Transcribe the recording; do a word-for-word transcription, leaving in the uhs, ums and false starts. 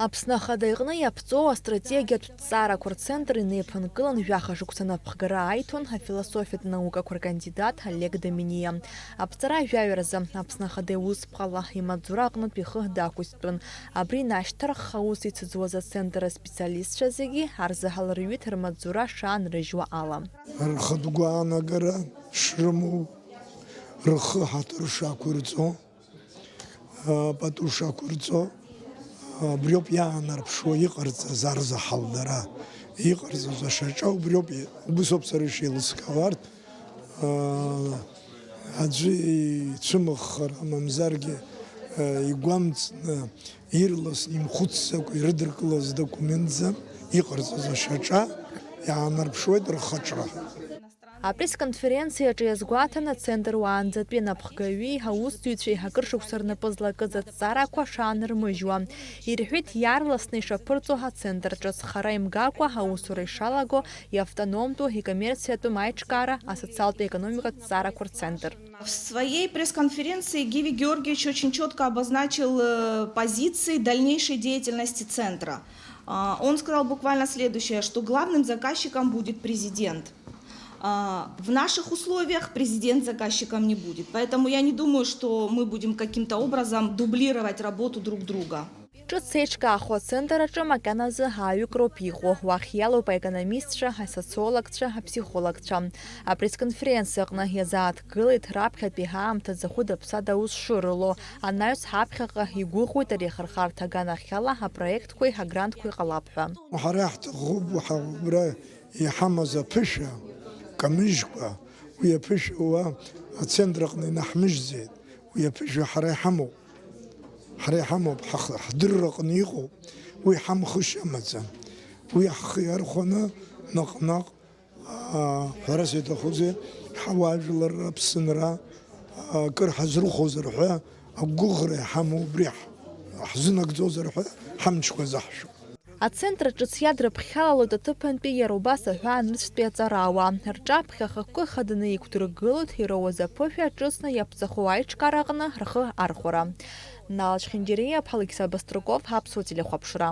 Аԥсны Ахада иҟны иаԥҵоу астратегиатә ҭҵаарақәа рцентр инеиԥынкылан жәаха шықәса напхгара аиҭон афилософиатә наукақәа ркандидат Олег Доминиа. Аԥҵара жәаҩа рзы Аԥсны Ахада иусԥҟала имаҵзура аҟнытә ихы дақәиҭтәын. Абри инашьҭархх аус ицыӡуаз ацентр аспециалистцәа зегьы арзаҳал рҩит рмаҵзура шаанрыжьуа ала. Рхатә гәаанагара шрымоу, рхы ҳаҭыр шақәырҵо, пату шақәырҵо, абриоуп иаанарԥшуа иҟарҵаз арзаҳал дара. Иҟарҵаз ашьаҿа убриоуп, убыс ауп сара ишеилыскаауа арҭ, аӡәы ицәымыӷхара, мамзаргьы игәамҵны, ирласны, имхәыцӡакәа ирыдыркылаз документӡам, иҟарҵаз ашьаҿа иаанарԥшуеит рхаҿра. Апресс-конференциаҿы иазгәаҭан ацентр уаанӡатәи анапхгаҩи аусзуҩцәеи акыр шықәса рнапы злакыз аҭҵаарақәа шаанырмыжьуа. Ирҳәеит, иаарласны ишаԥырҵо ацентр ҿыц хара имгакәа аусура ишалаго иавтономтәу икоммерциатәым аиҿкаара асоциалтә економикатә ҭҵаарақәа рцентр. В своей пресс-конференции Гиви Георгиевич очень четко обозначил э, позиции дальнейшей деятельности центра. А, Он сказал буквально следующее, что главным заказчиком будет президент. А, В наших условиях президент заказчиком не будет, поэтому я не думаю, что мы будем каким-то образом дублировать работу друг друга. Ҿыц еиҿкаахо ацентр аҿы макьаназы ааҩык роуп иҟоу, уахь иалоуп аекономистцәа, асоциологцәа, аԥсихологцәа. Апресс-конференциа аҟны иазааҭгылеит раԥхьатәи аамҭазы хәыда-ԥсада аус шырыло, анаҩс ҳаԥхьаҟа игәыӷуеит ари ахырхарҭа аганахьала апроектқәеи агрантқәеи ҟалап ҳәа. Ҳара иаҳҭахуп, ҳа убра иҳамаз аԥышәа камыжькәа, уи аԥышәа уа ацентр аҟны инаҳмыжьӡеит, уи аԥышәа ҳара иҳамоуп. Ҳара иҳамоуп, ҳах-, ҳдырраҟны иҟоуп, уи ҳамхышьа амаӡам. Уи ҳхы иархәаны наҟ-наҟ, аа, ҳәарас иаҭахузеи, ҳауаажәларра, Аԥсынра, аа, кыр ҳазрыхәозар ҳәа агәыӷра иҳамоу убри ҳ-, ҳзынагӡозар ҳәа ҳамчқәа заҳшәоит. Ацентр ҿыц иадрыԥхьалалоит аҭыԥантәи иара убас аҳәаа анырцәтәи аҵарауаа. Рҿаԥхьа ахықәкы хаданы иқәдыргылоит ироуаз аԥышәа ҿыцны иаԥҵахо аиҿкаараҟны рхы архәара. Нал Чхинџьариа, Алықьса Баструков, Аԥсуа телехәаԥшра.